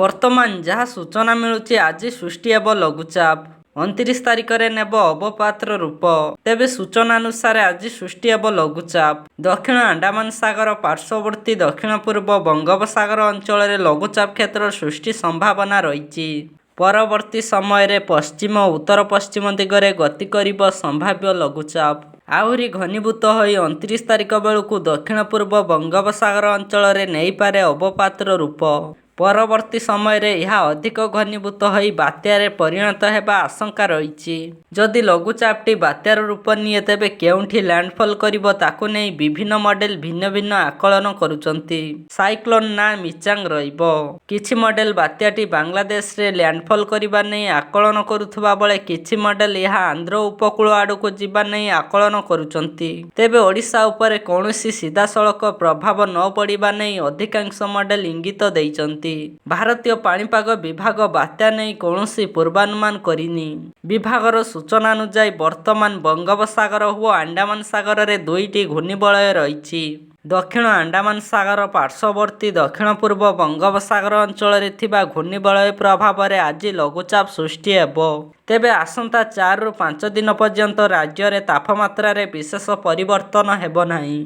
ବର୍ତ୍ତମାନ ଯାହା ସୂଚନା ମିଳୁଛି, ଆଜି ସୃଷ୍ଟି ହେବ ଲଘୁଚାପ। 29 ତାରିଖରେ ନେବ ଅବପାତର ରୂପ। ତେବେ ସୂଚନାନୁସାରେ, ଆଜି ସୃଷ୍ଟି ହେବ ଲଘୁଚାପ। ଦକ୍ଷିଣ ଆଣ୍ଡାମାନ ସାଗର ପାର୍ଶ୍ୱବର୍ତ୍ତୀ ଦକ୍ଷିଣ ପୂର୍ବ ବଙ୍ଗୋପସାଗର ଅଞ୍ଚଳରେ ଲଘୁଚାପ କ୍ଷେତ୍ର ସୃଷ୍ଟି ସମ୍ଭାବନା ରହିଛି। ପରବର୍ତ୍ତୀ ସମୟରେ ପଶ୍ଚିମ ଉତ୍ତର ପଶ୍ଚିମ ଦିଗରେ ଗତି କରିବ ସମ୍ଭାବ୍ୟ ଲଘୁଚାପ। ଆହୁରି ଘନୀଭୂତ ହୋଇ 29 ତାରିଖ ବେଳକୁ ଦକ୍ଷିଣ ପୂର୍ବ ବଙ୍ଗୋପସାଗର ଅଞ୍ଚଳରେ ନେଇପାରେ ଅବପାତର ରୂପ। ପରବର୍ତ୍ତୀ ସମୟରେ ଏହା ଅଧିକ ଘନୀଭୂତ ହୋଇ ବାତ୍ୟାରେ ପରିଣତ ହେବା ଆଶଙ୍କା ରହିଛି। ଯଦି ଲଘୁଚାପଟି ବାତ୍ୟାର ରୂପ ନିଏ, ତେବେ କେଉଁଠି ଲ୍ୟାଣ୍ଡଫଲ କରିବ, ତାକୁ ନେଇ ବିଭିନ୍ନ ମଡେଲ ଭିନ୍ନ ଭିନ୍ନ ଆକଳନ କରୁଛନ୍ତି। ସାଇକ୍ଲୋନ ନାଁ ମିଚାଙ୍ଗ ରହିବ। କିଛି ମଡେଲ ବାତ୍ୟାଟି ବାଂଲାଦେଶରେ ଲ୍ୟାଣ୍ଡଫଲ କରିବା ନେଇ ଆକଳନ କରୁଥିବା ବେଳେ କିଛି ମଡେଲ ଏହା ଆନ୍ଧ୍ର ଉପକୂଳ ଆଡ଼କୁ ଯିବା ନେଇ ଆକଳନ କରୁଛନ୍ତି। ତେବେ ଓଡ଼ିଶା ଉପରେ କୌଣସି ସିଧାସଳଖ ପ୍ରଭାବ ନ ପଡ଼ିବା ନେଇ ଅଧିକାଂଶ ମଡେଲ ଇଙ୍ଗିତ ଦେଇଛନ୍ତି। ଭାରତୀୟ ପାଣିପାଗ ବିଭାଗ ବାତ୍ୟା ନେଇ କୌଣସି ପୂର୍ବାନୁମାନ କରିନି। ବିଭାଗର ସୂଚନାନୁଯାୟୀ, ବର୍ତ୍ତମାନ ବଙ୍ଗୋପସାଗର ଓ ଆଣ୍ଡାମାନ ସାଗରରେ ଦୁଇଟି ଘୂର୍ଣ୍ଣିବଳୟ ରହିଛି। ଦକ୍ଷିଣ ଆଣ୍ଡାମାନ ସାଗର ପାର୍ଶ୍ୱବର୍ତ୍ତୀ ଦକ୍ଷିଣ ପୂର୍ବ ବଙ୍ଗୋପସାଗର ଅଞ୍ଚଳରେ ଥିବା ଘୂର୍ଣ୍ଣିବଳୟ ପ୍ରଭାବରେ ଆଜି ଲଘୁଚାପ ସୃଷ୍ଟି ହେବ। ତେବେ ଆସନ୍ତା 4ରୁ 5 ଦିନ ପର୍ଯ୍ୟନ୍ତ ରାଜ୍ୟରେ ତାପମାତ୍ରାରେ ବିଶେଷ ପରିବର୍ତ୍ତନ ହେବ ନାହିଁ।